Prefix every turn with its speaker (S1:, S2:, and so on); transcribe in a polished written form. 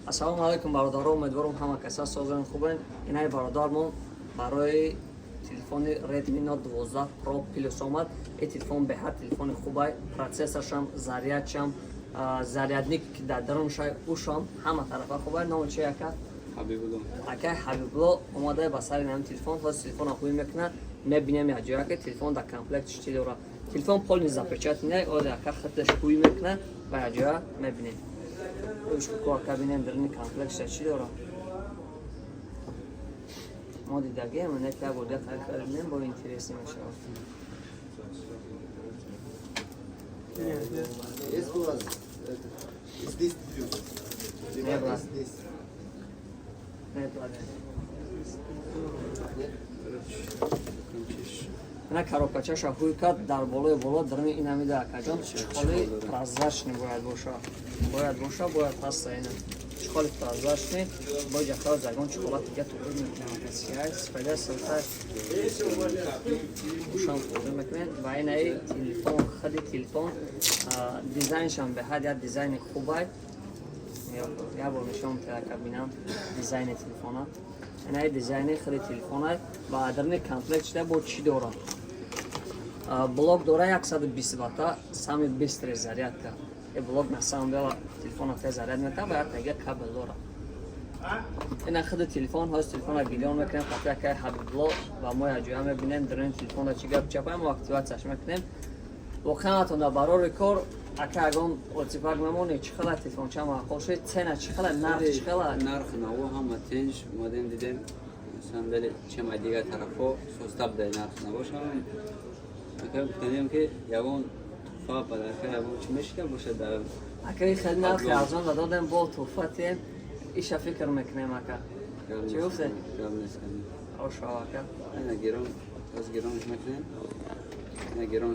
S1: Ассалому алайкум, бародаро. Умедворам, ҳама каса созен, хубен. Инаи бародармон барои телефони Redmi Note 12 Pro Plus омад. Ин телефон беҳад телефони хубай, процессоршам, зарядшам, зарядник ки дар даруншай, ушам ҳама тарафа хубай. Номи чи, ака?
S2: Ҳабибулло.
S1: Акай Ҳабибулло омада ба сари ҳамин телефон. Ҳозир телефона ҳуй мекунад, мебинем якҷоя, ки телефон дар комплект чӣ дорад. Телефон полный запечатанный. Ҳозир ака худаш ҳуй мекунад ва якҷоя мебинем. Ку, ака, бинем, даруни комплектша чӣ дорад. Мо дидагием, не ки як бор дига харидем, бо интересный мешавад.
S3: Есть у вас это, S10 плюс?
S1: Не, брат.
S3: S10.
S1: Не, брат.
S3: Нет?
S1: Ина коробкачаша ҳуй кард, дар болои боло даруни ин ҳамида, акаҷон, чехоли прозрачный бояд боша, бояд боша, бояд ҳаста. Ина чехоли прозрачный бо ҷафа ягон чехола дига туғри мекунем. Касиай сифайда силта ушам туғри мекунем. Ва инаи телефон, худи телефон, дизайншам беҳад як дизайни хубай. Як бор нишон ака, бинам дизайни телефона. Инаи дизайни худи телефонай. Ва даруни комплект шуда бо чӣ дорад? Блок дора 120 ватта, самый быстрый зарядка. Э блок на самом деле телефона тез заряд метавад. Ва як тага кабел дора. Ина худи телефон. Ҳозир телефона гирён мекунем хати акай Ҳабибло ва мо якҷоя мебинем, даруни телефона чӣ гап чапаем, мо активатсияш мекунем. Воқеан, атонда барори кор, ака, ягон отзывак мемонӣ? Чӣ хела телефон, ча маъқул шуд? Цена чӣ хела, нарх чӣ хела?
S2: Нарх наво ҳама тинч. Омадем, дидем, на самом деле, чем аз дигар тарафҳо состав дай нарх набошам. Ака, гуфтанем, ки ягон туҳфа, подарка, ягон чӣ мешида бошад дар
S1: Акаи, хеле нархи арзон додем, бо туҳфа тием, иша фикр мекунем, ака. Чӣ гуфте?
S2: Гап нест.
S1: Ошо, ака.
S2: Ина гирон, аз гиронш мекунем. Ина гирон.